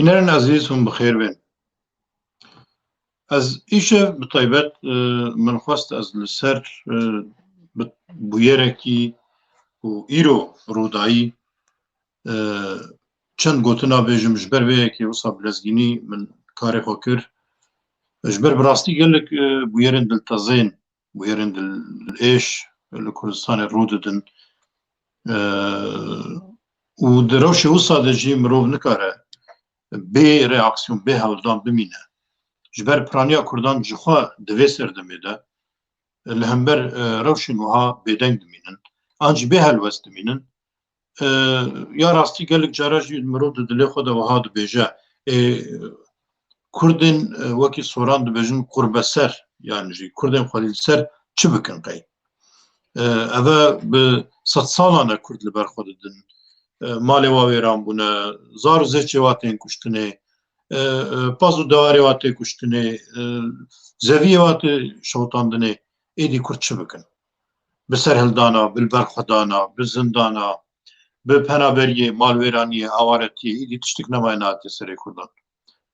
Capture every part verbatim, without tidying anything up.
Bînerên ezîz hûn bi xêr bên. Ez îşev bi taybet, e, min xwest ez li ser, e, bi-, bûyerekî ku îro rûdayî, e, çend gotina bêjim, ji ber vê yekê wisa bi lezgînî min karê xwe kir. Ji ber bi rastî gelek, e, bûyerên diltezên, bûyerên dil-, dilêş li Kurdistanê rû didin. E, û di rewşê wisa de jî mirov nikare bê reaksiyon, bê hewldan bimîne. Ji ber piraniya Kurdan jixwe di vê serdemê de li hember, e, rewşên wiha bêdeng dimînin. An jî bê helwest dimînin. E, ya rastî gelek cara jî mirov di dilê xwe de wiha dibêje, ê, Kurdên, e, wekî soran dibêjin qurbeser, yani jî Kurdên xwedî li ser çi bikin qey? E, eve bi sedsalan e Kurd li ber xwe didin. E, malê wa wêran bûne, zar û zêçê wa tên kuştinê, e, e, paz û dewarê wa tê kuştinê, e, zeviyê wa tê şewitandinê, êdî Kurd çi bikin? Bi serhildana, bi berxwedana, bi zindana, bi penaberiyê, malwêraniyê, awaretiyê, êdî tiştik nemaye nehatiye serê Kurdan.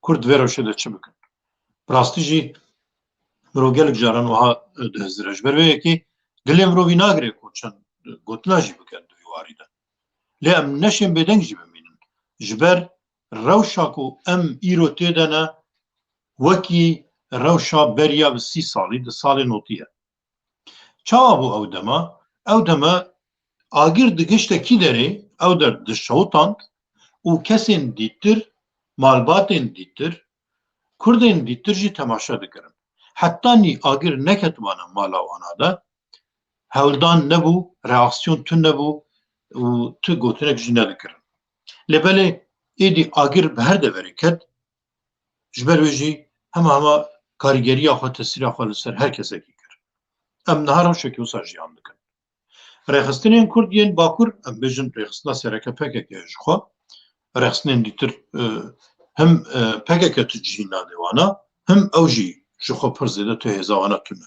Kurd vê rewşê de çi bikin? Bi rastî jî mirov gelek caran wiha, e, dihizire. Ji ber vê yekê dilê mirovî nagire ku çend, e, gotina jî bike di vî warî de. Lê em neşên bêdeng jî bimînin. Ji ber rewşa ku em îro tê de ne, wekî rewşa beriya bi sî salî, di salê notî ye. Çawa bû ew dema? Ew dema agir digişte kî derê, ew der dişewitand û kesên dîtir, malbatên dîtir, Kurdên dîtir jî temaşe dikirin. Hetanî agir neketibana mala wana de, hewldan nebû, reaksiyon tune bû û tu gotinek jî nedikirin. Lê belê êdî agir bi her deverê ket, ji ber wê jî hema hema karîgeriya xwe, tesîra xwe li ser her kesekî kir. Em niha rewşekî wisa jiyan dikin. Rêxistinên Kurd yên Bakur, em bêjin rêxistina sereke P K K ye ji xwe, rêxistinên dîtir, e, him, e, P K K tu cihî nade wana, him ew jî ji xwe pir zêde tu hêza wana tune.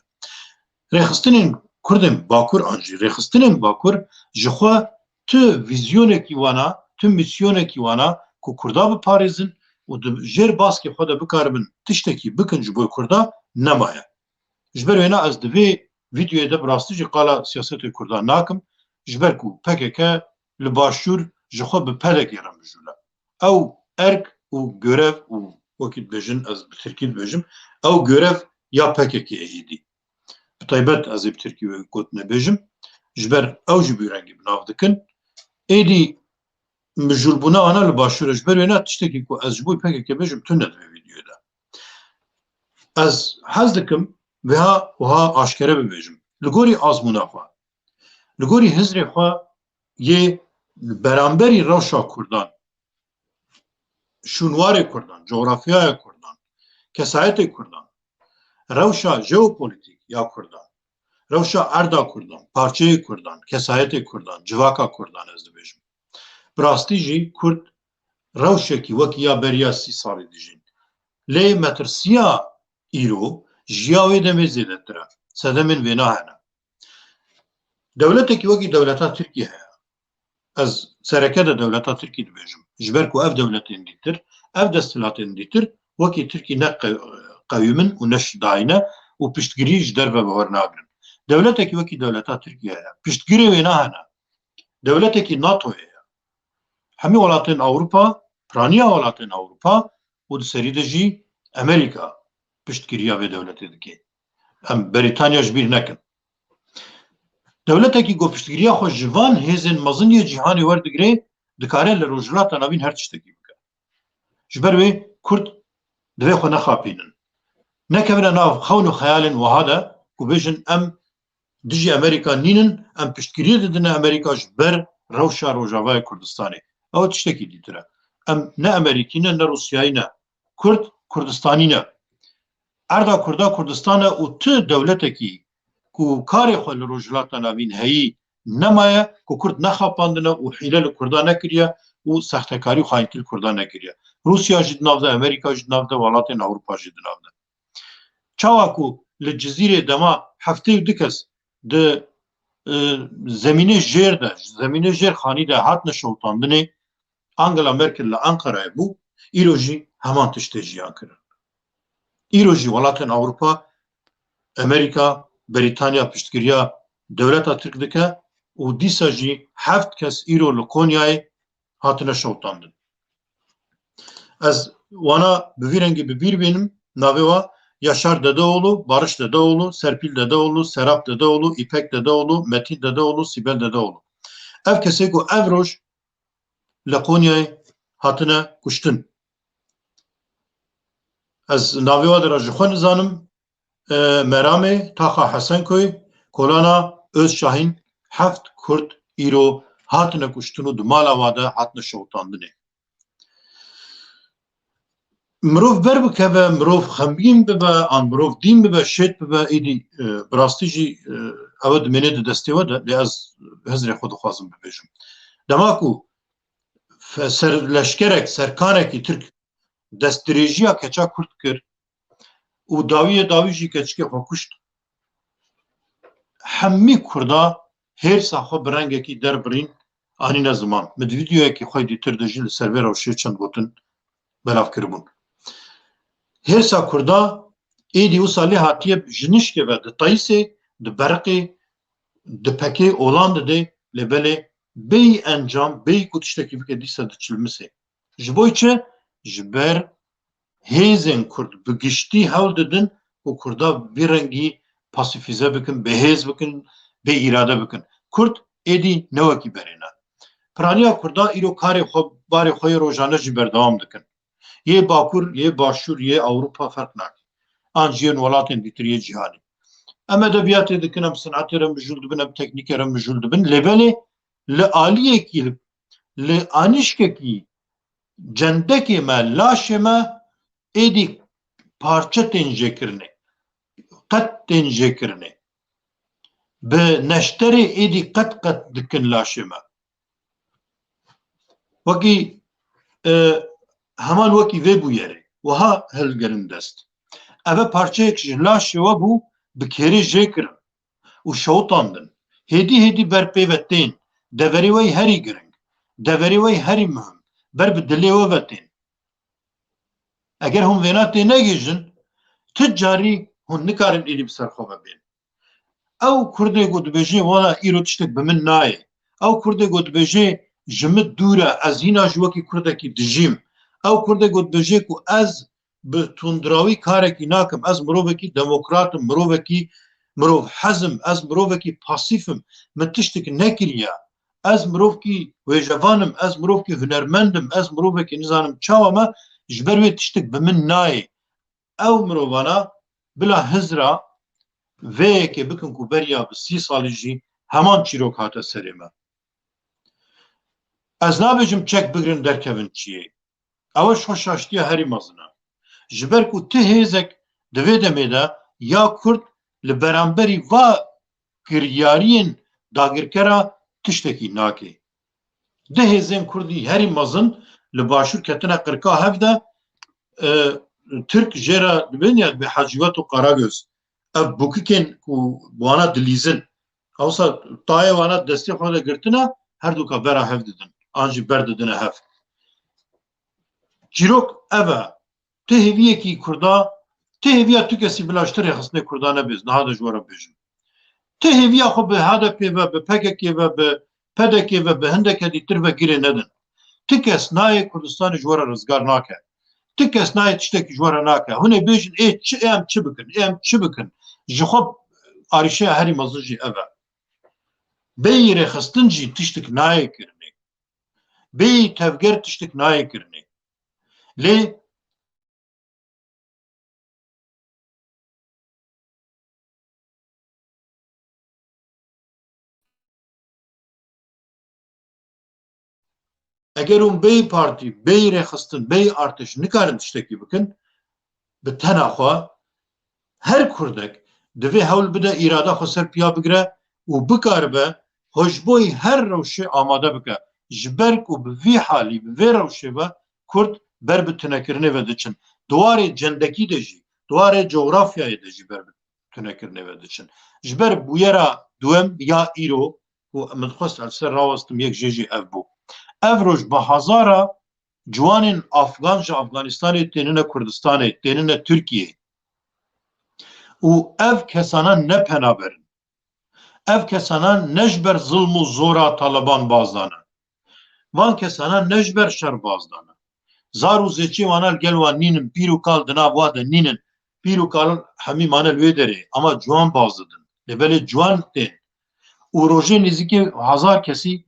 Rêxistinên Kurdên Bakur an jî rêxistinên Bakur ji xwe tu vîzyonekî wana, tu mîsyonekî wana ku Kurda biparêzin û di jêr baskê xwe de bikaribin tiştekî bikin ji bo Kurda nemaye. Ji ber wêna ez di vê vîdeoyê de bi rastî jî qala siyasetê Kurdan nakim, ji ber ku P K K li başûr ji xwe bi P D K re mijûl e. Ew erk û görev û wekî dibêjin, ez bi tirkî dibêjim, ew görev ya P K K ye êdî. Bi taybet ez ê bi tirkî wê gotinê bêjim, ji ber ew jî bi wî rengî bi nav dikin. Êdî mijûlbûna ana li başûr e, ji ber wêna tiştekî ku ez ji bo P K K bêjim tune di vê vîdeoyê de. Ez hez dikim wiha, wiha aşkere bibêjim. Li gorî azmûna xwe, li gorî hizrê xwe yê beramberî rewşa Kurdan, şûnwarê Kurdan, cografyaya Kurdan, kesayetê Kurdan, rewşa jeopolîtîk ya Kurdan, rewşa erda Kurdan, parçeyê Kurdan, kesayetê Kurdan, civaka Kurdan ez dibêjim. Bi rastî jî Kurd rewşekî wekî ya beriya sî salî dijîn. Lê metirsiya îro ji ya wê demê zêdetir e. Sedemên vêna hene. Dewletekî wekî dewleta Tirkî heye. Ez sereke de dewleta Tirkî dibêjim. Ji ber ku ev dewletên dîtir, ev desthilatên dîtir wekî Tirkî ne qe-, qewîm in û ne şidayî ne û piştgirî ji derve bi we nagrin. Dewletekî wekî dewleta Tirkî heye. Piştgirê wêna hene. Dewletekî NATOyê ye. Hemî welatên Ewropa, piraniya welatên Ewropa û di serî de jî Amerîka piştgiriya vê dewletê dike. Em Berîtanya ji bîr nekin. Dewletekî ku piştgiriya xwe ji van hêzên mezin yê cîhanê werdigire, dikare li Rojhilata Navîn her tiştekî bike. Ji ber wê Kurd divê xwe nexapînin. Nekevine nav xewn û xeyalên wiha de ku bêjin em dijî Amerîka nînin, em piştgiriyê didine Amerîka ji ber rewşa Rojavayê Kurdistanê. Ew tiştekî dîtir e. Em ne Amerîkî ne, ne Rûsyayî ne. Kurd, Kurdistanî ne. Erda Kurda Kurdistan e û tu dewletekî ku karê xwe li Rojhilata Navîn heyî nemaye, ku Kurd nexapandine û hîle li Kurda nekiriye û sextekarî û xayîntî li Kurda nekiriye. Rûsya jî di nav de, Amerîka jî di nav de, welatên Ewropa jî di nav de. Çawa ku li Cizîrê dema heftê û du kes di, e, zemînê jêr de, zemînê jêr xanî de hatine şewitandinê, Angela Merkel li Ankarayê bû, Îro jî heman tiştê jiyan kirin. Îro jî welatên Ewropa, Amerîka, Brîtanya piştgiriya dewleta Tirk dike û dîsa jî heft kes îro li Konyayê hatine şewitandin. Ez wana bi vî rengî bi bîr bînim, navê wa Yaşar Dedeoğlu, Barış Dedeoğlu, Serpîl Dedeoğlu, Serap Dedeoğlu, Îpek Dedeoğlu, Metîn Dedeoğlu, Sîbel Dedeoğlu. Ev kesê ku ev roj li Konyayê hatine kuştin. Ez navê wa de re ji xwe nizanim. E, Meramê, Taxa Hesenkoyê, Kolana Özşahin, heft Kurd îro hatine kuştin û di mala wa de hatine şewitandinê. Mirov ber bikeve, mirov xemgîn bibe, an mirov dîn bibe, şêt bibe, êdî, e, bi rastî jî, e, ew dimêne di destê we de, lê ez hizrê xwe dixwazim bibêjim. Dema ku fe-, ser leşkerek, serkanekî Tirk destdirêjiya keça Kurd kir û dawiyê dawî jî keçikê xwe kuşt, hemî Kurda hêrsa xwe bi rengekî derbirîn, anîne ziman. Min di vîdeoyekî xwe dîtir de jî li ser vê rewşê çend gotin belav kiribûn. Hêrsa Kurda êdî wisa lê hatiye ji nişkê ve di tayîsê, di beriqê, di pekê olan didê, lê belê bêyî encam, bêyî ku tiştekî bike dîsa diçilmisê. Ji bo çi? Ji ber hêzên Kurd bi giştî hewl didin ku Kurda vî rengî pasîfîze bikin, bêhêz bikin, bê îrade bikin. Kurd êdî ne wekî berê ne. Piraniya Kurda îro karê xwe, barê xwe yê rojane jî berdewam dikin. Yê Bakur, yê Başûr, yê Ewropa ferq nake. An jî yên welatên dîtir yê cîhanê. Em edebiyatê dikin, em sinetê re mijûl dibin, em teknîkê re mijûl dibin. Lê belê li aliyekî, li, li anîşkekî cendekê me, laşê me êdî parçe tên jêkirinê, qet tên jêkirinê. Bi neşterê êdî qet qet dikin laşê me. Wekî, e, heman wekî vê bûyerê, wiha hilgerin dest. Eve parçeyek ji laşê we bû, bi kêrê jêkirin û şewitandin. Hêdî hêdî ber pê ve tên, deverê we yî herî giring, deverê we yî herî muhim, ber bi dilê we ve tên. Eger hûn vêna tênegihîjin, tu carî hûn nikarin êdî bi ser xwe ve bên. Ew Kurdê ku dibêje, wela îro tiştek bi min nayê. Ew Kurdê ku dibêje, ji min dûr e, ez hîna jî wekî Kurdekî dijîm. Ew Kurdê ku dibêje ku ez bi tundrawî karekî nakim, ez mirovekî demokrat im, mirovekî mirovhez im, ez mirovekî pasîf im, min tiştek nekiriye. Ez mirovkî wêjevan im, ez mirovkî hunermend im, ez mirovekî nizanim çawa me, ji ber wê tiştek bi min nayê. Ew mirovana bila hizra vê yekê bikin ku beriya bi sî salî jî heman çîrok hate serê me. Ez nabêjim çek bigrin derkevin çiyê. Ew ji xwe şaştiya herî mezin e. Ji ber ku ti hêzek di vê demê de ya Kurd li beramberî va kiryariyên dagirkera tiştekî nake. Di hêzên Kurdî herî mezin li Başûr ketine qirka hev de, e, Tirk jê re dibên ya dibê Hacîwet û Karagöz. Ev bûkikên ku wana dilîzin. Ewsa tayê wana destê xwe de girtine, her duka bera hev didin. An jî ber didine hev. Çîrok ev e. Ti hêviyekî Kurda, ti hêviya tu kesî bila ji ti rêxistinê Kurda nebêz, niha de ji we re bêjim. Ti hêviya xwe bi H D P ve, bi P K K ve, bi P D K ve, bi hindeke dîtir ve girê nedin. Ti kes nayê Kurdistanê ji we re rizgar nake. Ti kes nayê tiştekî ji we re nake. Hûn ê bêjin, ê çi, ê em çi bikin, ê em çi bikin? Ji xwe arîşeya herî mezin jî ev e. Bêyî rêxistin jî tiştek nayê kirinê. Bêyî tevger tiştek nayê kirinê. Lê eger hûn bêyî partî, bêyî rêxistin, bêyî artêş nikarin tiştekî bikin, bi tena xwe her Kurdek divê hewl bide îrada xwe ser piya bigire û bikaribe hojboyî her rewşê amade bike. Ji ber ku bi vî halî, bi vê rewşê ve Kurd ber bi tunekirinê ve diçin. Di warê cendekî de jî, di warê cografyayê de jî ber bi tunekirinê ve diçin. Ji ber bûyera duwem ya îro ku min dixwest ez ser rawestim, yek jê jî ev bû. Ev roj bi hezara ciwanên Afgan ji Afganistanê tênine Kurdistanê, tênine Tirkiyê. Û ev kesana ne penaber in. Ev kesana ne ji ber zilm û zora Taliban baz dane. Van kesana ne ji ber şer baz dane. Zar û zêçê wana li gel wan nînin, pîr û kal di nav wa de nînin. Pîr û kal hemî mane li wê derê, ama ciwan baz didin. Lê belê ciwan tên. Û rojê nêzîkî hezar kesî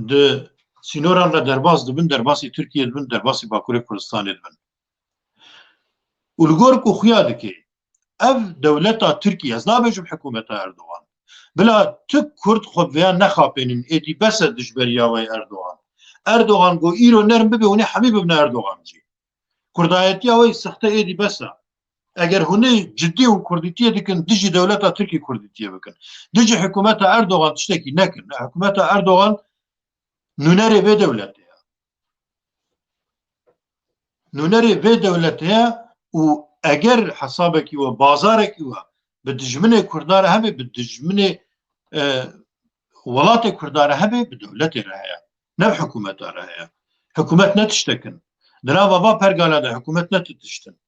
di sînoran re derbas dibin, derbasî Tirkiyê dibin, derbasî Bakurê Kurdistanê dibin. Û li gor ku xuya dike, ev dewleta Tirkiyê, ez nabêjim hikûmeta Erdogan. Bila tu Kurd xwe vêya nexapênin, êdî bes e dijberiya we Erdogan. Erdogan got îro nerm bibe, hûn ê hemî bibine Erdogan cî. Kurdayetiya we sixte êdî bes e. Eger hûn ê cidî hûn Kurdîtiyê dikin, dijî dewleta Tirkî Kurdîtiyê bikin. Dijî hikûmeta Erdogan tiştekî nekin. Hikûmeta Erdogan nûnerê vê dewletê ye. Nûnerê vê dewletê ye û eger hesabekî we, bazarekî we bi dijminê Kurda re hebe, bi dijminê, e, welatê Kurda re hebe, bi dewletê re heye. Ne bi hikûmeta re heye. Hikûmet ne tiştekin. Di nava va pergala de hikûmet ne tu tiştin.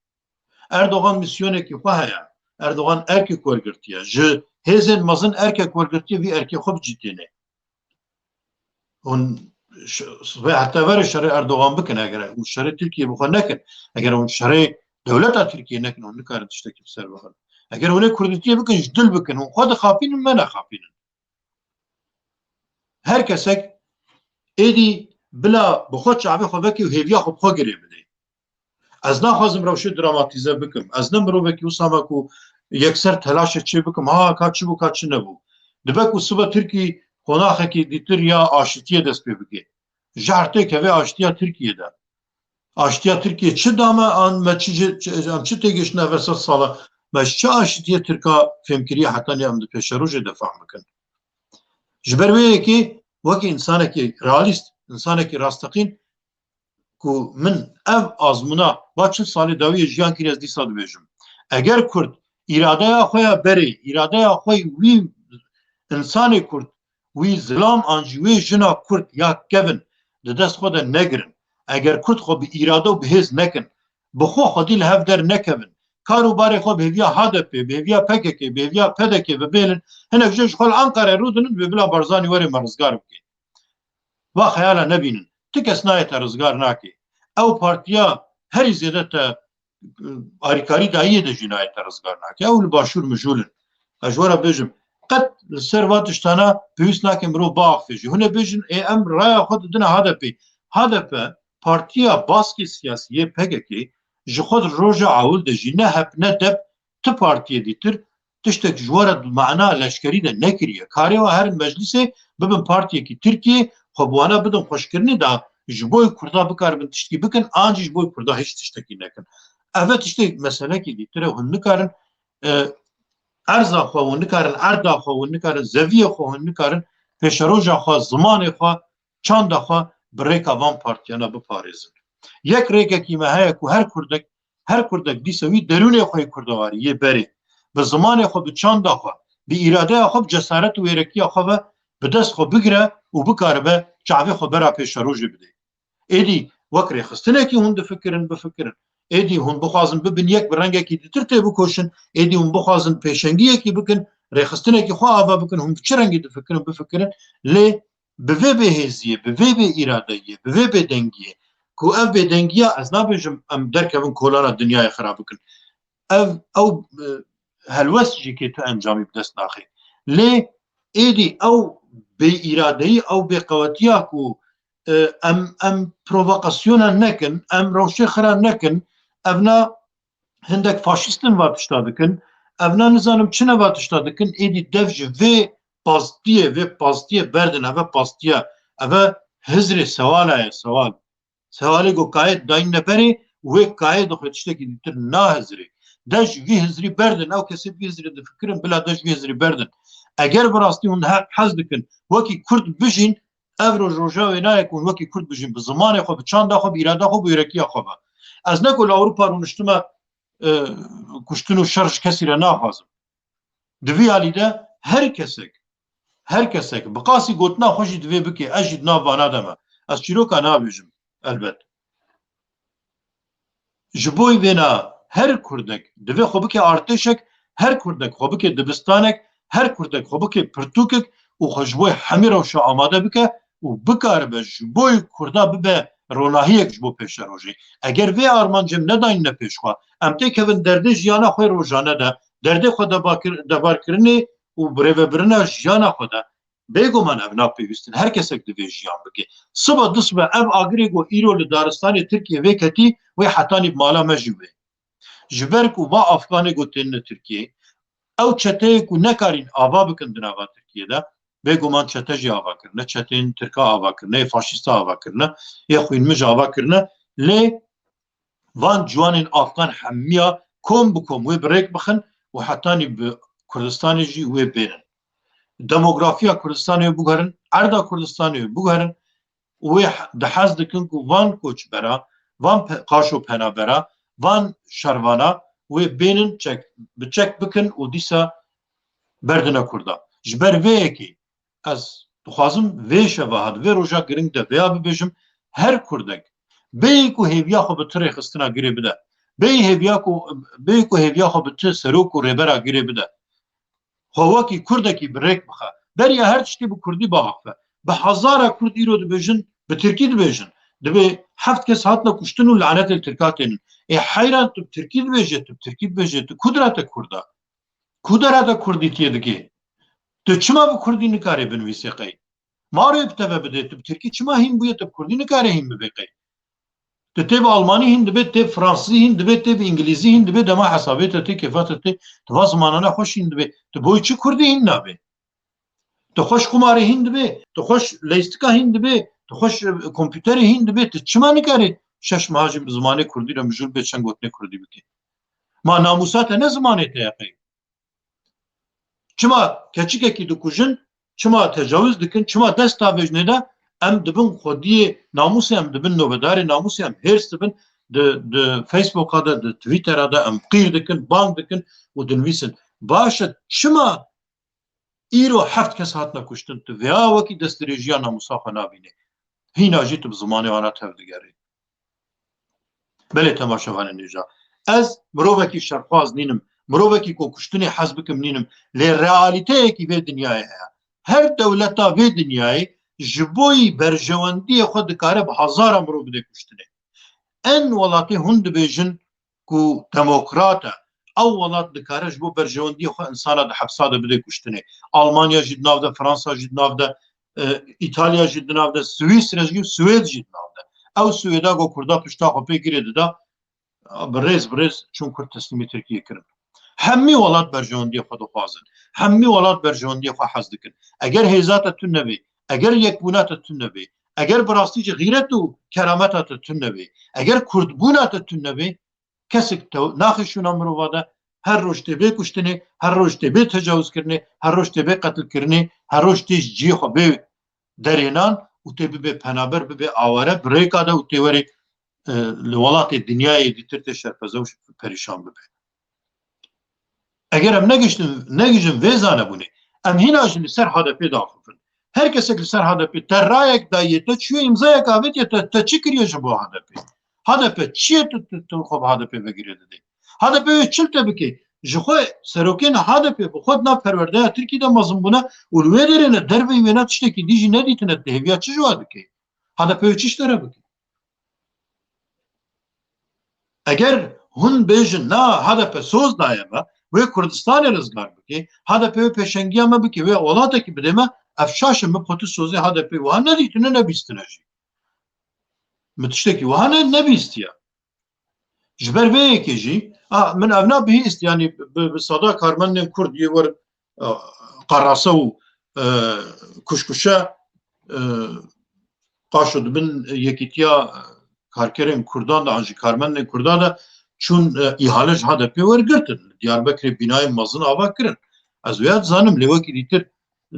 Erdogan misyonekî xwe heye. Erdogan erkek wergirtiye. Ji hêzên mezin erkek wergirtiye, vî erkê xwe bicîtêne. Hûn ş-, sibê heta verê şerê Erdogan bikin, eger hûn şerê Tirkiyê bi xwe nekin, eger hûn şerê dewleta Tirkiyê nekin, hûn nikarin tiştekî bi ser bixin. Eger hûn ê Kurdîtiyê bikin, ji dil bikin, hûn xwe dixapînin, me nexapînin. Her kesek êdî bila bi xwe çavê xwe vekê û hêviya xwe bi xwe girê bidê. Ez naxwazim rewşê dramatîze bikim. Ez ne mirovekî wisa me ku yekser telaşê çê bikim. Ha, ka çi bû, ka çi nebû. Dibe ku sibe Tirkî qonaxekî dîtir ya aşitiyê dest pê bike. Jar têkeve aştiya Tirkiyê de. Aştiya Tirkiyê çi da me, an me çi, çi, em çi têgihiştine ve sed sala? Me çi aşitiye Tirka fêmkiriye heta niha em di pêşerojê de fehm bikin? Ji ber wê yekê wekî insanekî realîst, insanekî rasteqîn ku min ev azmûna va çil salê dawiyê jiyan kiriye, ez dîsa dibêjim. Eger Kurd îradeya xwe ya berê, îradeya xwe wî insanê Kurd, wî zilam an jî wê jina Kurd ya kevin di dest xwe de negirin, eger Kurd xwe bi îrade û bi hêz nekin, bi xwe xwedî li hev der nekevin, kar û barê xwe bi hêviya H D P, bi hêviya P K K, bi hêviya P D K ve bêlin, hinek jê ji xwe li Anqarê rûdinin, bê bila Barzanî were me rizgar bike. Va xeyala nebînin. Ti kes nayê te rizgar nake. Ew partiya herî zêde te, e, alîkarî dayiyê de jî nayê te rizgar nake. Ew li başûr mijûl in. Ez ji we re bêjim, qet li ser va tiştana pêwîst nake mirov biaxife jî. Hûn ê bêjin, ê em raya xwe didine H D P. H D P partiya baskê siyasî yê P K K ji xwe di roja ewil de jî ne hep ne dep ti partiyê dîtir tiştek ji we re di mana leşkerî de nekiriye. Karê we herin meclîsê, bibin partiyekî Tirkiyê, xwe bi wana bidin xweşkirinê de ji bo Kurda bikaribin tiştkî bikin, an jî ji bo Kurda hiç tiştekî nekin. Ev e tiştek meselekî dîtir e, hûn nikarin, e, erza xwe hûn nikarin, erda xwe hûn nikarin, zeviyê xwe hûn nikarin, pêşeroja xwe, zimanê xwe, çanda xwe bi rêka van partiyana biparêzin. Yek rêkekî me heye ku her Kurdek, her Kurdek dîsa wî derûnê xwe yê Kurdewarî yê berê, bi zimanê xwe, bi çanda xwe, bi îradeya xwe, bi cesaret û wêrekiya xwe ve bi dest xwe bigire û bikaribe çavê xwe bera pêşerojê bide. Êdî wek rêxistinekî hûn difikirin, bifikirin. Êdî hûn bixwazin bibin yek, bi rengekî ditir têbikoşin, êdî hûn bixwazin pêşengiyekî bikin, rêxistinekî xwe ava bikin, hûn bi çi rengî difikirin, bifikirin. Lê bi vê bêhêziyê, bi vê bêîradeyiyê, bi vê bêdengiyê ku ev bêdengiya, ez nabêjim em derkevin kolana dinyayê xirab bikin. Ev, ew, e, helwest jî kê tu encamî bi dest naxê. Lê êdî ew bêîradeyî, ew bêqewetiya ku, e, em, em provokasyona nekin, em rewşê xira nekin, evna hindek faşîst in va tişta dikin, evna nizanim çi ne va tişta dikin, êdî dev ji vê pastiyê, vê pastiyê berdin, eve pastiya, eve hizrê sewala ye, sewal. Sewalê ku kayê dayîne berê, wê kayê dixwe tiştekî dîtir nahizirê. De ji vî hizrî berdin, ew kesê vî hizrî difikirin, bila de ji vî hizrî berdin. Eger bi rastî hûn he-, hez dikin, wekî Kurd bijîn, ev roj roja wê nayê ku hûn wekî Kurd bijîn, bi zimanê xwe, bi çanda xwe, bi îrada xwe, bi wêrekiya xwe ve. Ez ne ku li Ewropa rûniştime, e, kuştin û şer ji kesî re naxwazim. Di vî alî de her kesek, her kesek bi qasî gotina xwe jî divê bike, ez jî di nav vana de me. Ez çîroka nabêjim, elbet. Ji bo vêna her Kurdek divê xwe bike artêşek, her Kurdek xwe bike dibistanek, her Kurdek xwe bike pirtûkek û xwe ji bo hemî rewşa amade bike û bikaribe ji bo Kurda bibe ronahiyek ji bo pêşerojê. Eger vê armancê em nedayîne pêş xwe, em têkevin derdê jiyana xwe rojane de, derdê xwe debakir-, debarkirinê û birêvebirina jiyana xwe de, bêguman ev napêwîst in. Her kesek divê jiyan bike. Sibe du sibe ev agirê ku îro li daristanê Tirkiyê vê ketî, wê hetanî bi mala me jî wê. Ji ber ku va Afganê ku tênine Tirkiyê, ew çeteyê ku nekarîn ava bikin di nava Tirkiyê de, bêguman çete jî ava kirine, çeteyên Tirka ava kirine, yê faşîsta ava kirine, yê xwînmij ava kirine. Lê van ciwanên Afgan hemiya kom bi kom wê bi rêk bixin û hetanî bi Kurdistanê jî wê bênin. Demografiya Kurdistanê wê biguherin, erda Kurdistanê wê biguherin û wê he-, dihez dikin ku van koçbera, van pe-, qaşo penabera, van şervana wê bênin çek, bi çek bikin û dîsa berdine Kurda. Ji ber vê yekê ez dixwazim vê şeva, di vê roja giring de vêya bibêjim, her Kurdek bêyî ku hêviya xwe bi tu rêxistina girê bide, bêyî hêviya ku, bêyî ku hêviya xwe bi tu serok û rêbera girê bide, xwe wekî Kurdekî bi rêk bixe, beriya her tiştî bi Kurdî biaxife. Bi hezara Kurd îro dibêjin, bi Tirkî dibêjin. Dibê heft kes hatine kuştin û lanetê li Tirka tênin. Ê heyran, tu bi Tirkî dibêje, tu bi Tirkî dibêje, tu ku dera te Kurd e? Ku dera te Kurdîtiyê dike? Tu çima bi Kurdî nikarê binivîsê qey? Ma rê bi teve bide, tu bi Tirkî çima hîn bûye, tu bi Kurdî nikarê hîn bibê qey? Tu tê bi Almanî hîn dibê, tê bi Fransizî hîn dibê, tê bi Îngilîzî hîn dibê, dema hesabê te tê, kêfa te tê, tu va zimanana xweş hîn dibê. Tu boy çi Kurdî hîn nabê? Tu xweş qumarê hîn dibê, tu xweş leystika hîn dibê, tu xweş, e, kompûterê hîn dibê, tu çima nikarê şeş meha jî bi zimanê Kurdî re mijûl bê, çend gotinê Kurdî bikê? Ma namûsa te ne zimanê te ye qey? Çima keçikekî dikujin, çima tecawuz dikin, çima dest davêjinê de em dibin xwediyê namûsê, em dibin novedarê namûsê, em hêrs dibin, di, di Facebooka de, di Twittera de em qîr dikin, bang dikin û dinivîsin. Baş e, çima îro heft kes hatine kuştin, tu vêya wekî destdirêjiya namûsa xwe nabînî? Hîna jî tu bi zimanê wana tevdigerî. Belê temaşevanên hêja, ez mirovekî şerxwaz nînim, mirovekî ku kuştinê hez bikim nînim, lê realîteyekî vê dinyayê heye. Her dewleta vê dinyayê ji bo yî berjewendiyê xwe dikare bi hezara mirov bide kuştinê. En welatê hûn dibêjin ku demokrat e, ew welat dikare ji bo berjewendiyê xwe insana di hepsa de bide kuştinê. Almanya jî di nav de, Fransa jî di nav de, e, Îtalya jî di nav de, Swîsre jî, Swêd jî di nav de. Ew Swêda ku Kurda pişta xwe pê girê dida, bi rêz bi rêz çûn Kurd teslîmî Tirkiyê kirin. Hemî welat berjewendiyê xwe dixwazin. Hemî welat berjewendiyê xwe hez dikin. Eger hêza te tune bê, eger yekbûna te tune bê, eger bi rastî jî xîret û kerameta te tune bê, eger kurdbûna te tune bê, kesek te naxe şûna mirova de, her roj tê bê kuştinê, her roj tê bê tecawizkirinê, her roj tê bê qetilkirinê, her roj tê ji cihê xwe bê derênan û tê bibe penaber, bibe aware, bi rêka de û tê werê, e, li welatê dinyayê dîtir tê şerpeze û perîşan bibe. Eger em negiştin, negijin vê zanebûnê, em hîna jî li ser H D P daxifin. Her kesek li ser H D P te rayek daye, te çûye îmzayek avêtiye, te, te çi kiriye ji bo H D P? H D P çi ye tu, tu, tu xwe bi H D P ve girê didê? H D P wê çi li te bike? Ji xwe serokên H D P bi xwe di nav perwerdeya Tirkî de mezin bûne û li wê derê ne derveyî wêna tiştekî dî jî nedîtine, tu hêviya çi ji wa dike? H D P wê çi ji te re bike? Eger hûn bêjin, na, H D P soz daye me, wê Kurdistanê rizgar bike, H D P wê pêşengiya me bike, wê welatekî bide me, ev şaş e, min xwe tu sozê H D P wiha nedîtine, nebîstine jî. Min tiştekî wiha ne, nebîstiye. Ji ber vê yekê jî, a, min evna bihîst, yanî bi, bi seda karmendên Kurd yê wer, e, qerase û, e, kuşkuşe, e, qaşo dibin yekîtiya karkerên Kurdan de an jî karmendên Kurdan de çûn, e, îhale ji H D P wergirtin. Li Diyarbekirê bînayên mezin ava kirin. Ez wê ya dizanim, lê wekî dîtir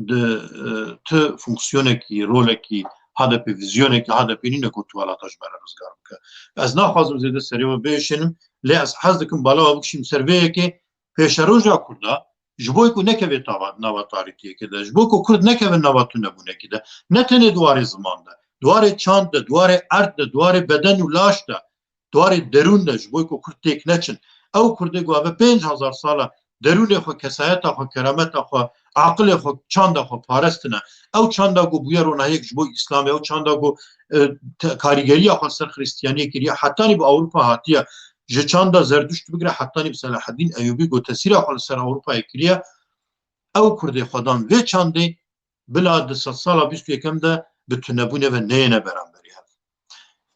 di, e, ti fonksiyonekî, rolekî H D P, vîzyonekî H D P nîne ku tu welata ji me re rizgar bike. Ez naxwazim zêde serê we biêşênim, lê ez hez dikim bala we bikişînim ser vê yekê, pêşeroja Kurda, ji bo ku nekeve tava-, nava tarîtiyekê de, ji bo ku Kurd nekeve nava tunebûnekê de, ne tenê di warê ziman de, di warê çand de, di warê erd de, di warê beden û laş de, di warê derûn de ji bo ku Kurd têk neçin. Ew Kurdê ku eve pênc hezar sala derûnê xwe, kesayeta xwe, kerameta xwe, aqilê xwe, çanda xwe parestine. Ew çanda ku bûye ronahiyek ji bo Îslamê, ew çanda ku, e, te-, karîgeriya xwe ser Xristiyaniyê kiriye, hetanî bi Ewropa hatiye, ji çanda Zerduşt bigire hetanî bi Selaheddîn Eyûbî ku tesîra xwe li ser Ewropayê kiriye, ew Kurdê xwe dan vê çandê, bila di sedsala bîst û yekem de bi tunebûnê ve neyêne beramberî hev.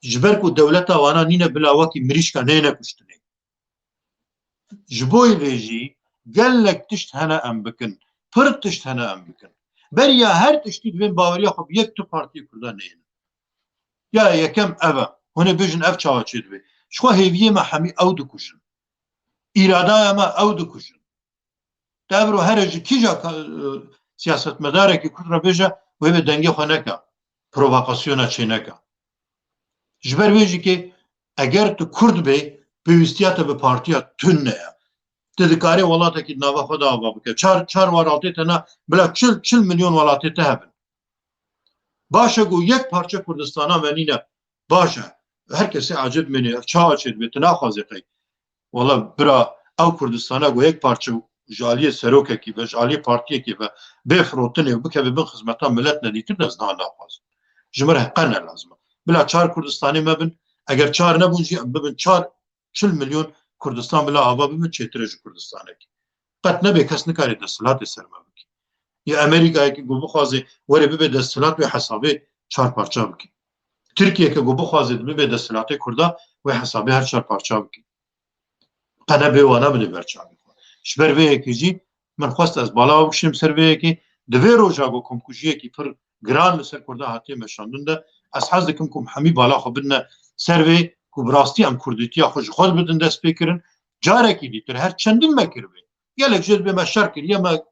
Ji ber ku dewleta wana nîne, bila wekî mirîşka neyêne kuştinê. Ji bo vê jî gelek tişt hene em bikin. Pir tişt hene em bikin. Beriya her tiştî divên baweriya xwe bi yek tu partiyê Kurda neyêne. Ya yekem ev e. Hûn ê bêjin ev çawa çêdibe? Ji xwe hêviyê me hemî ew dikujin. Îradaya me ew dikujin. Te evro here ji kîja ka-, e, siyasetmedarekî Kurd re bêje, wê bê dengê xwe neke, provokasyona çê neke. Ji ber vê jî kê eger tu Kurd bê, pêwîstiya te bi partiya tune ye. Tu dikarê welatekî di nava xwe de ava bike. Çar, çar welatê te ne, bila çil, çil milyon welatê te hebin. Baş e ku yek parçe Kurdistana me nîne. Baş e. Her kesê ecêb mîne. Ev çawa çêdibe? Tu naxwazê qey. Wala bira, ew Kurdistana ku yek parçe ji aliyê serokekî ve, ji aliyê partiyekî ve bê firotinê û bikeve bin xizmeta milet nedîtir de ez niha naxwazim. Ji min re qe ne lazim e. Bila çar Kurdistanê me bin, eger çar nebûn jî em bibin çar, çil milyon Kurdistan bila ava bibin çêtir e ji Kurdistanekî. Qet nebe kes nikare desthilatê ser me bike. Ya Amerîkayekî ku bixwaze were bibe desthilat wê hesabê çar parça bike. Tirkiyeke ku bixwaze bibe desthilatê Kurda wê hesabê her çar parça bike. Qe nebe wana bide ber çavê xwe. Ji ber vê yekê jî min xwest ez bala bikişim ser vê yekê. Di vê roja ku komkujiyekî pir giran li ser Kurda hatiye meşandin de, ez hez dikim ku hemî bala xwe bidine ser vê ku bi rastî em Kurdîtiya xwe ji xwe bidin destpêkirin. Carekî dîtir her çendin me kiribe. Gelek jê dibê me şer kiriye, me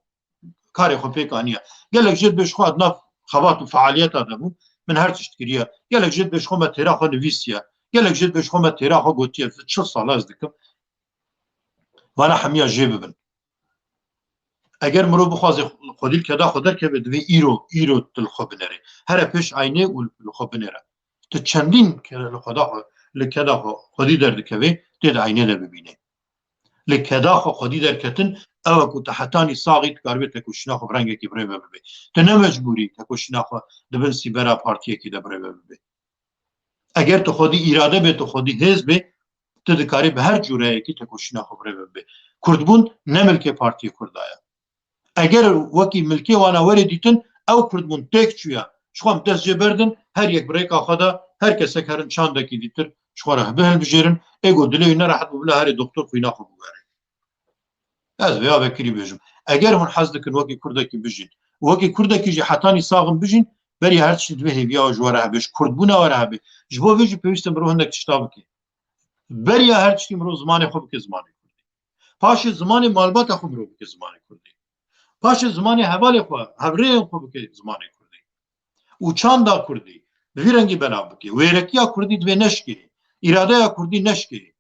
karê xwe pêk aniye. Gelek jê dibê ji xwe di nav xebat û fealiyeta de bû. Min her tişt kiriye. Gelek jê dibê ji xwe me têra xwe nivîsiye. Gelek jê dibê ji xwe me têra xwe gotiye. Çil sala ez dikim. Vana hemiya jê bibin. Eger mirov bixwaze xwedî li keda xwe derkeve, divê îro, îro tu li xwe binêrê. Here pêş eynê û li xwe binêre. Tu çendîn kere li xwe da xwe, li keda xwe xwedî derdikevê, tê di eynê de bibînê. Li keda xwe xwedî derketin, ew e ku tu hetanî saxî dikaribê tekoşîna xwe bi rengekî birêve bibê. Tu ne mecbûrî tekoşîna xwe di bin sîbera partiyekî de birêve bibê. Eger tu xwedî îrade bê, tu xwedî hêz bê, tu dikarî bi her cûreyekî tekoşîna xwe birêve bibê. Kurdbûn ne milkê partiyê Kurda ye. Eger wekî milkê wana were dîtin, ew Kurdbûn têk çûye. Ji xwe em dest jê berdin, her yek bi rêka xwe de, her kesek herin çandekî dîtir ji xwe re hebe hilbijêrin, ê ku dilê wî nerehet bû bila herê doktor xwîna xwe biwere. Ez vêya vekirî bêjim. Eger hûn hez dikin wekî Kurdekî bijîn, wekî Kurdekî jî hetanî sax in bijîn, beriya her tiştî divê hêviya ji we re hebe, ji Kurdbûna we re hebe. Ji bo vê jî pêwîst e mirov hindek tişta bike. Beriya her tiştî mirov zimanê xwe bike zimanê Kurdî. Paşê zimanê malbata xwe mirov bike zimanê Kurdî. Paşê zimanê hevalê xwe, hevrêyên xwe bike zimanê Kurdî. Û çanda Kurdî bi vî rengî belav bike. Wêrekiya Kurdî divê neşkê. Îradeya Kurdî neşkê.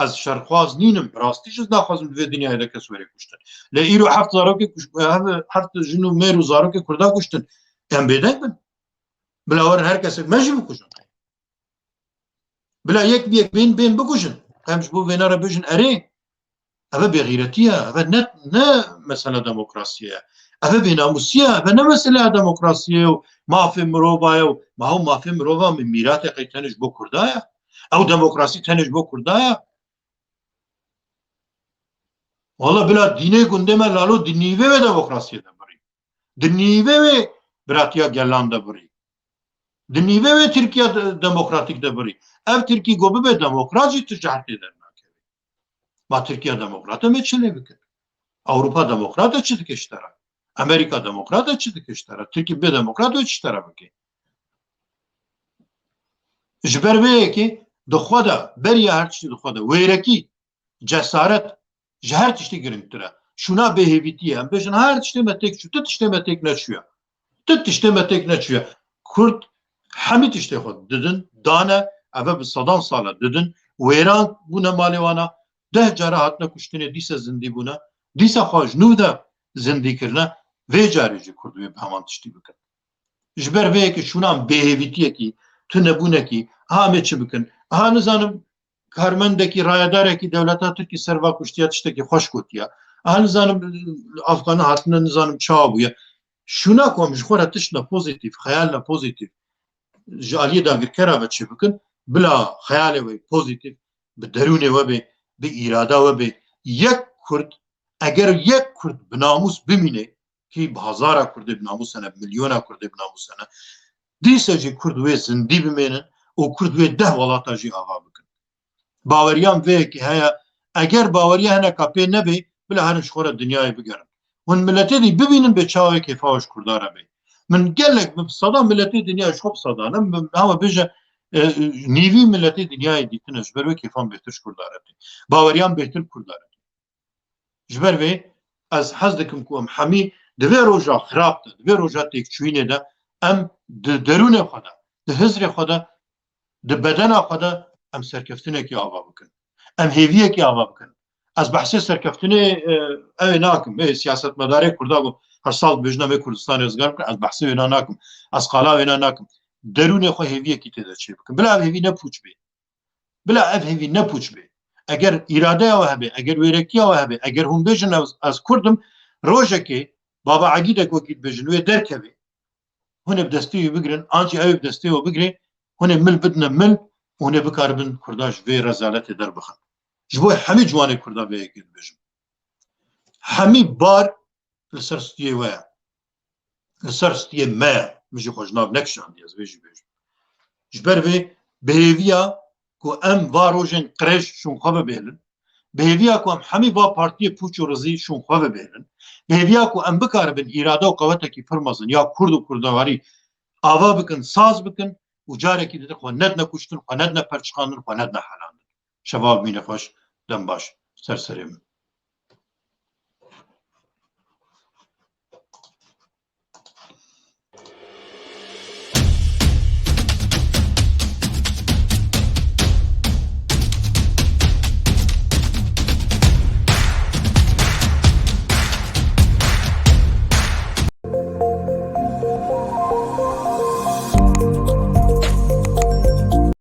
Ez şerxwaz nînim. Bi rastî jî ez naxwazim di vê dinyayê de kes were kuştin. Lê îro heft zarokê kuş-, heft, heft jin û mêr û zarokê Kurda kuştin. Em bêdeng bin. Bila werin her kesek me jî bikujin. Bila yek bi yek bên, bên bikujin. Em ji bo vêna re bêjin, erê, ev e bêxîretî ye, ev e ne, ne mesela demokrasiyê ye. Ev e bênamûsî ye, ev e ne mesela demokrasiyê ye û mafê mirova ye û ma ew mafê mirova mî-, mîratê qey tenê ji bo Kurda ye. Ew demokrasî tenê ji bo Kurda ye. Wala bila dînê gundê me lalo di nîvê wê demokrasiyê de birî. Di nîvê wê biratiya gelan de birî. Di nîvê wê Tirkiya de-, demokratîk de birî. Ev Tirkî go bibe demokrat jî tu ji hertê dernakevî. Ma Tirkiya demokrat e me çi lê bikin? Ewropa demokrat e çi dike ji te re? Amerîka demokrat e çi dike ji te re? Tirkî bê demokrat e çi ji te re bike? Ji ber vê yekê di xwe de, beriya her tiştî di xwe de, wêrekî, cesaret ji her tiştî girîngtir e. Şûna bêhêvîtî ye. Em bêjin her tiştê me têk çû, tu tiştê me têk neçûye. Tu tiştê me têk neçûye. Kurd hemî tiştê xwe didin, dane, eve bi sedan sal e didin, wêran bûne malê wana, deh cara hatine kuştinê, dîse zindî bûne, dîse xwe ji nû de zindî kirine, vê carê jî Kurd wê bi heman tiştî bikin. Ji ber vê yekê şûnan bêhêvîtiyekî, tunebûnekî, ha em ê çi bikin? Ha nizanim, karmendekî, rayedarekî dewleta Tirkî ser va kuştiya tiştekî xweş gotiya. Aha nizanim Afxana hatine nizanim çawa bûye. Şûna ku em ji xwe re tişt ne pozîtîf, xeyal ne pozîtîf ji aliyê dagirkera ve çêbikin, bila xeyalê wê pozîtîf bi derûnê we bê, bi îrada we bê. Yek Kurd, eger yek Kurd bi namûs bimîne, kî bi hazara Kurdê bi namûs hene, bi milyona Kurdê bi namûs hene, dîse jî Kurd wê zindî bimênin û Kurd wê deh welata jî ava bikin. Baweriyan vê yekê heye. Eger baweriya hineka pê nebê, bila herin ji xwe re dinyayê bigerin. Hûn miletê dî bibînin bê çawa wê kêfa we ji Kurda re bê. Min gelek, min sedan miletê dinyayê ji xwe bi sedan, em, em, hewa bêje, e, nîvî miletê dinyayê dîtine, ji ber wê kêfan bêhtir ji Kurda re tê. Baweriyan bêhtir Kurda re tê. Ji ber vê ez hez dikim ku em hemî di vê roja xirab de, di vê roja têkçûyînê de em di derûnê xwe de, di hizrê xwe de, di bedena xwe de em serkeftinekî ava bikin. Em hêviyekî ava bikin. Ez behsê serkeftinê, e, ew ê nakim. Ê siyasetmedarê Kurda ku her sal dibêjin em ê Kurdistanê rizgar bikin, ez behsê wêna nakim. Ez qala wêna nakim. Derûnê xwe hêviyekî tê de çêbikin. Bila ev hêvî ne pûç bê. Bila ev hêvî ne pûç bê. Eger îradeya we hebe, eger wêrekiya we hebe, eger hûn bêjin ez, ez Kurd im, rojekê baba Egîdek wekî dibêjin wê derkeve. Hûn ê bi destê wî bigirin, an jî ew ê bi destê we bigire, hûn ê mil bidine mil û hûn ê bikaribin Kurda ji vê rezaletê derbixin. Ji bo hemî ciwanê Kurda vê yekê dibêjim. Hemî bar li ser stûyê we ye. Li ser stûyê me ye. Min jî xwe ji nav nekişandiye, ez vê jî bêjim. Ji ber vê bi hêviya ku em va rojên qirêj şûn xwe bibêlin, bi hêviya ku em hemî va partiyê pûç û rizî şûn xwe bibêlin, bi hêviya ku em bikaribin îrade û qewetekî pir mezin ya Kurd û Kurdewarî ava bikin, saz bikin û carekî ditir xwe nedine kuştin, xwe nedine perçiqandin, xwe nedine helandin. Şeva bimîne xweş, dem baş, ser serê min.